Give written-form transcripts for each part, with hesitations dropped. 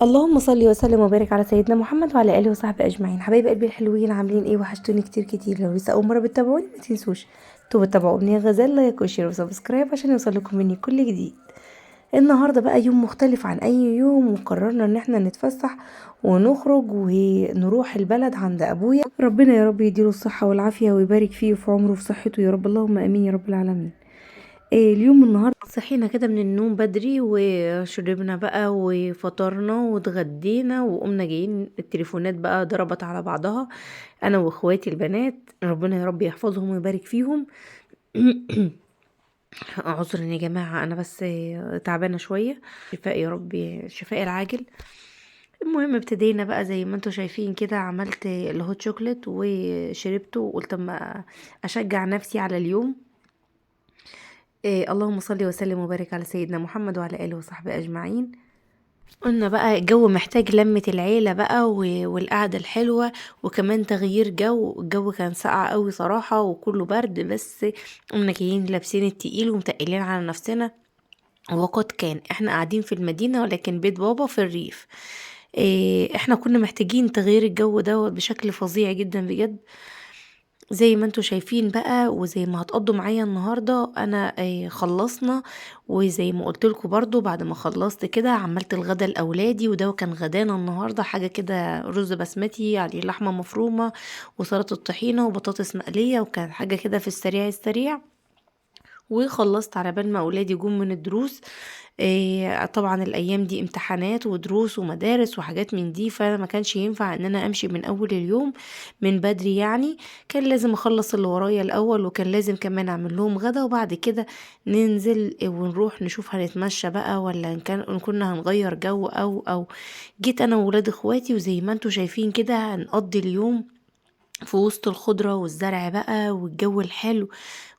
اللهم صل وسلم وبارك على سيدنا محمد وعلى اله وصحبه اجمعين. حبايب قلبي الحلوين، عاملين ايه؟ وحشتوني كتير كتير. لو لسه اول مرة بتتابعوني ما تنسوش انتوا بتتابعوا امنية غزال، like و share و subscribe عشان يوصلكم مني كل جديد. النهارده بقى يوم مختلف عن اي يوم، وقررنا ان احنا نتفسح ونخرج ونروح البلد عند ابويا. ربنا يا رب يديله الصحة والعافية ويبارك فيه وفي عمره وفي صحته يا رب، اللهم امين يا رب العالمين. اليوم النهارده صحينا كده من النوم بدري وشربنا بقى وفطرنا واتغدينا وقمنا جايين. التليفونات بقى ضربت على بعضها، انا واخواتي البنات، ربنا يا رب يحفظهم ويبارك فيهم. عذرا يا جماعة، انا بس تعبانة شوية، شفاء يا رب، الشفاء العاجل. المهم ابتدينا بقى زي ما انتوا شايفين كده، عملت ال hot chocolate وشربته وقلت اما اشجع نفسي على اليوم. اللهم صل وسلم وبارك على سيدنا محمد وعلى اله وصحبه اجمعين. قلنا بقى الجو محتاج لمة العيلة بقى والقعدة الحلوة، وكمان تغيير جو. الجو كان ساقع قوي صراحة وكله برد، بس قمنا جايين لابسين التقيل ومتقلين على نفسنا. وقد كان احنا قاعدين في المدينة ولكن بيت بابا في الريف. احنا كنا محتاجين تغيير الجو ده بشكل فظيع جدا بجد. زي ما انتوا شايفين بقى وزي ما هتقضوا معايا النهارده، انا خلصنا، وزي ما قلت لكم برضو بعد ما خلصت كده عملت الغدا لاولادي، وده كان غدانا النهارده، حاجة كده رز بسمتي عليه لحمه مفرومه وسلطة طحينه وبطاطس مقلية، وكان حاجة كده في السريع السريع. وخلصت على بال ما اولادي جم من الدروس. طبعا الايام دي امتحانات ودروس ومدارس وحاجات من دي، فانا ما كانش ينفع ان انا امشي من اول اليوم من بدري، كان لازم اخلص اللي ورايا الاول، وكان لازم كمان اعمل لهم غدا، وبعد كده ننزل ونروح نشوف هنتمشى بقى ولا إن كنا هنغير جو او جيت انا وولاد اخواتي، وزي ما انتوا شايفين كده هنقضي اليوم في وسط الخضرة والزرع بقى والجو الحلو.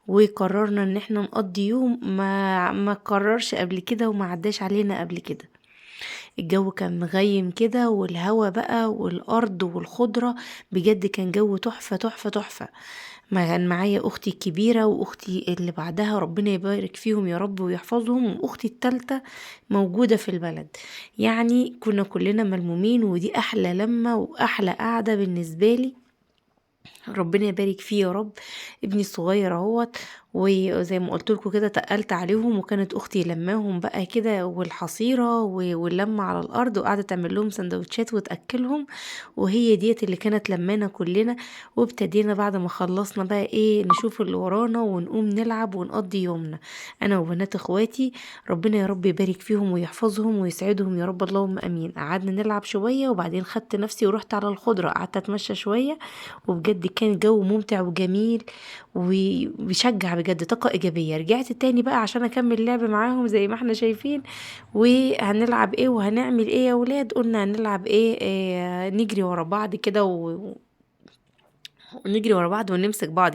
وقررنا ان احنا نقضي يوم ما قررش قبل كده وما عداش علينا قبل كده. الجو كان مغيم كده، والهوا بقى والارض والخضرة، بجد كان جو تحفة تحفة تحفة. كان معايا اختي الكبيرة واختي اللي بعدها، ربنا يبارك فيهم يا رب ويحفظهم، واختي التالتة موجودة في البلد. كنا كلنا ملمومين، ودي احلى لمة واحلى قعدة بالنسبة لي، ربنا يبارك فيه يا رب. ابني الصغير اهوت، وزي ما قلت لكم كده تقلت عليهم، وكانت اختي لماهم بقى كده والحصيره واللمه على الارض، وقعدت تعمل لهم سندوتشات وتاكلهم، وهي ديت اللي كانت لمانا كلنا. وابتدينا بعد ما خلصنا بقى نشوف اللي ورانا ونقوم نلعب ونقضي يومنا انا وبنات اخواتي، ربنا يا رب يبارك فيهم ويحفظهم ويسعدهم يا رب، اللهم امين. قعدنا نلعب شوية، وبعدين خدت نفسي ورحت على الخضرة، قعدت اتمشى شوية، وبجد كان جو ممتع وجميل وبيشجع بجد، طاقة إيجابية. رجعت تاني بقى عشان أكمل لعب معاهم زي ما احنا شايفين. وهنلعب ايه وهنعمل ايه يا ولاد؟ قلنا هنلعب ايه؟ نجري ورا بعض كده ونجري ورا بعض ونمسك بعض.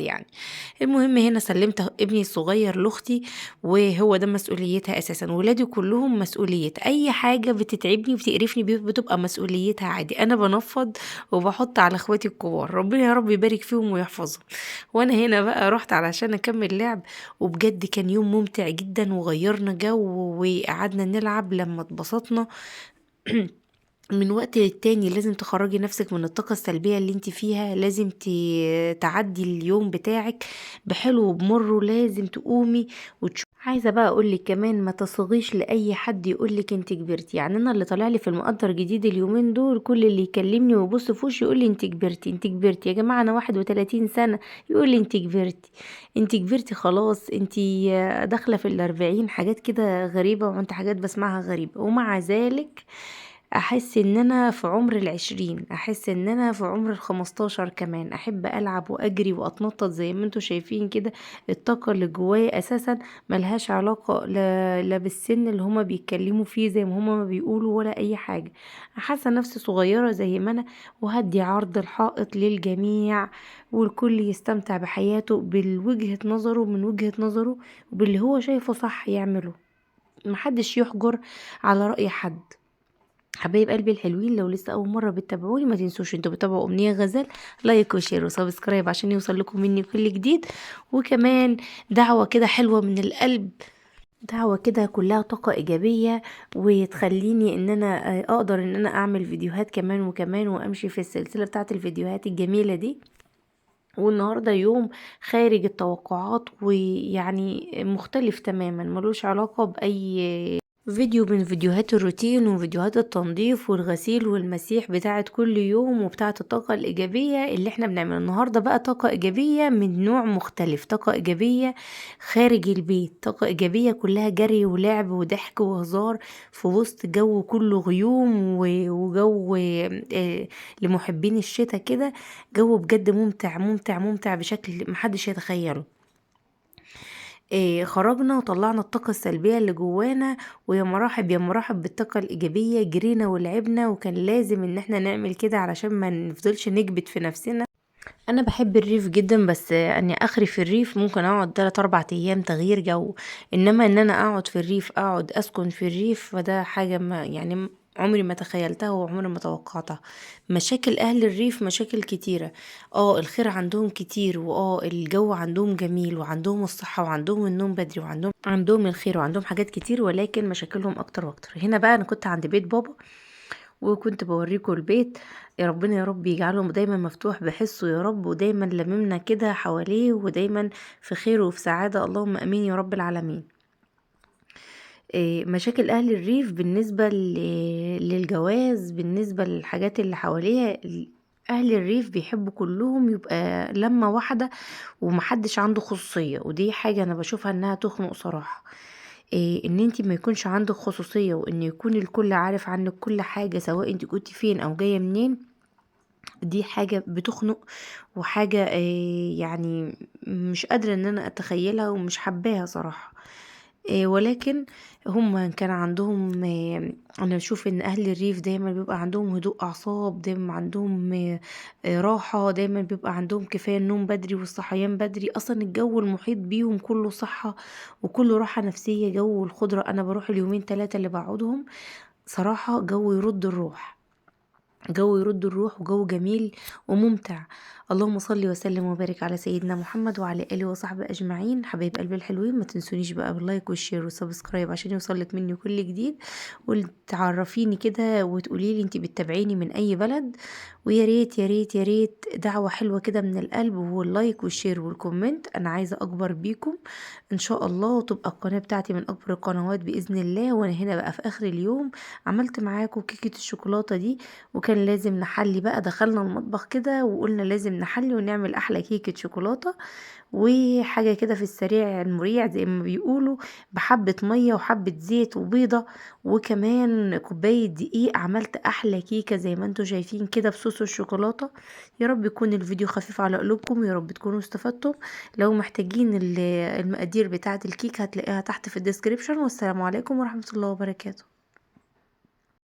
المهم هنا سلمت ابني الصغير لاختي، وهو ده مسؤوليتها اساسا. ولادي كلهم مسؤولية، اي حاجة بتتعبني وبتقرفني بتبقى مسؤوليتها عادي، انا بنفض وبحط على اخواتي الكبار، ربنا يا رب يبارك فيهم ويحفظهم. وانا هنا بقى رحت علشان اكمل لعب، وبجد كان يوم ممتع جدا، وغيرنا جو وقعدنا نلعب لما اتبسطنا. من وقت للتاني لازم تخرجي نفسك من الطاقة السلبية اللي انت فيها، لازم تعدي اليوم بتاعك بحلو وبمره، لازم تقومي وتشوفي. عايزة بقى اقولك كمان ما تصغيش لأي حد يقولك انت كبرتي. انا اللي طالع لي في المقدر جديد اليومين دول، كل اللي يكلمني ويبص في وشي يقولي انت كبرتي انت كبرتي. يا جماعة انا 31 سنة، يقولي انت كبرتي انت كبرتي خلاص، انت داخلة في الأربعين، حاجات كده غريبة، وانت حاجات بسمعها غريبة. ومع ذلك احس ان انا في عمر 20، احس ان انا في عمر 15 كمان، احب العب واجري واتنطط زي ما انتوا شايفين كده. الطاقة اللي جوايا اساسا ملهاش علاقة لا بالسن اللي هما بيتكلموا فيه زي ما هما ما بيقولوا ولا اي حاجة. حاسة نفسي صغيرة زي ما انا، وهدي عرض الحائط للجميع، والكل يستمتع بحياته بالوجهة نظره، من وجهة نظره وباللي هو شايفه صح يعمله، محدش يحجر على رأي حد. حبايب قلبي الحلوين، لو لسه اول مرة بتتابعوني ما تنسوش انتوا بتتابعوا امنية غزال، like و share و subscribe عشان يوصل لكم مني كل جديد، وكمان دعوه كده حلوة من القلب. دعوة كده كلها طاقة إيجابية، وتخليني إن أنا أقدر إن أنا أعمل فيديوهات كمان وكمان، وأمشي في السلسلة بتاعت الفيديوهات الجميلة دي. والنهاردة يوم خارج التوقعات، ويعني مختلف تماما، ملوش علاقة بأي فيديو من فيديوهات الروتين وفيديوهات التنظيف والغسيل والمسيح بتاعت كل يوم وبتاعت الطاقة الإيجابية اللي احنا بنعمله. النهاردة بقى طاقة إيجابية من نوع مختلف، طاقة إيجابية خارج البيت، طاقة إيجابية كلها جري ولعب وضحك وهزار في وسط جو كله غيوم وجو لمحبين الشتاء كده، جو بجد ممتع ممتع ممتع بشكل محدش يتخيله. خرجنا وطلعنا الطاقة السلبية اللي جوانا، ويا مراحب يا مراحب بالطاقة الإيجابية، جرينا ولعبنا، وكان لازم إن احنا نعمل كده علشان ما نفضلش نكبت في نفسنا. أنا بحب الريف جدا، بس أني أخري في الريف ممكن أقعد 3-4 أيام تغيير جو، إنما إن أنا أقعد في الريف، أقعد أسكن في الريف، فده حاجة ما يعني عمري ما تخيلتها وعمري ما توقعتها. مشاكل أهل الريف مشاكل كتيرة، الخير عندهم كتير، الجو عندهم جميل، وعندهم الصحة، وعندهم النوم بدري، وعندهم الخير، وعندهم حاجات كتير، ولكن مشاكلهم أكتر وأكتر. هنا بقى أنا كنت عند بيت بابا، وكنت بوريكم البيت. يا ربنا يا رب يجعله دايما مفتوح بحسه يا رب، ودايما لممنا كده حواليه، ودايما في خير وفي سعادة، اللهم امين يا رب العالمين. مشاكل اهل الريف بالنسبة للجواز، بالنسبة للحاجات اللي حواليها، اهل الريف بيحبوا كلهم يبقى لمة واحدة ومحدش عنده خصوصية، ودي حاجة انا بشوفها انها تخنق صراحة. ان انتي ما يكونش عندك خصوصية، وان يكون الكل عارف عنك كل حاجة، سواء انتي كنتي فين او جاية منين، دي حاجة بتخنق، وحاجة يعني مش قادرة ان انا اتخيلها ومش حباها صراحة. ولكن هم كان عندهم، انا بشوف ان اهل الريف دايما بيبقى عندهم هدوء اعصاب، دايما عندهم راحة، دايما بيبقى عندهم كفاية النوم بدري والصحيان بدري، اصلا الجو المحيط بيهم كله صحة وكله راحة نفسية. جو الخضرة، انا بروح اليومين 3 اللي بقعدهم صراحة جو يرد الروح، جو يرد الروح، وجو جميل وممتع. اللهم صل وسلم وبارك على سيدنا محمد وعلى آله وصحبه أجمعين. حبايب قلبي الحلوين، ما تنسونيش بقى بال like وال share وال subscribe عشان يوصلك مني كل جديد، وتعرفيني كده وتقولي لي انتي بتتابعيني من اي بلد. ويا ريت يا ريت يا ريت دعوة حلوة كده من القلب، وال like وال share وال comment. انا عايزة اكبر بيكم ان شاء الله، وتبقى القناة بتاعتي من اكبر القنوات بإذن الله. وانا هنا بقى في اخر اليوم عملت معاكم كيكة الشوكولاتة دي، وكان لازم نحلي بقى، دخلنا المطبخ كده وقلنا لازم نحلي ونعمل احلى كيكة شوكولاتة، وحاجة كده في السريع المريع زي ما بيقولوا، بحبة مية وحبة زيت وبيضة وكمان كوباية دقيق، عملت احلى كيكة زي ما انتم شايفين كده بصوص الشوكولاتة. يا رب يكون الفيديو خفيف على قلوبكم، يا رب تكونوا استفدتم. لو محتاجين المقادير بتاعة الكيك هتلاقيها تحت في ال description. والسلام عليكم ورحمة الله وبركاته.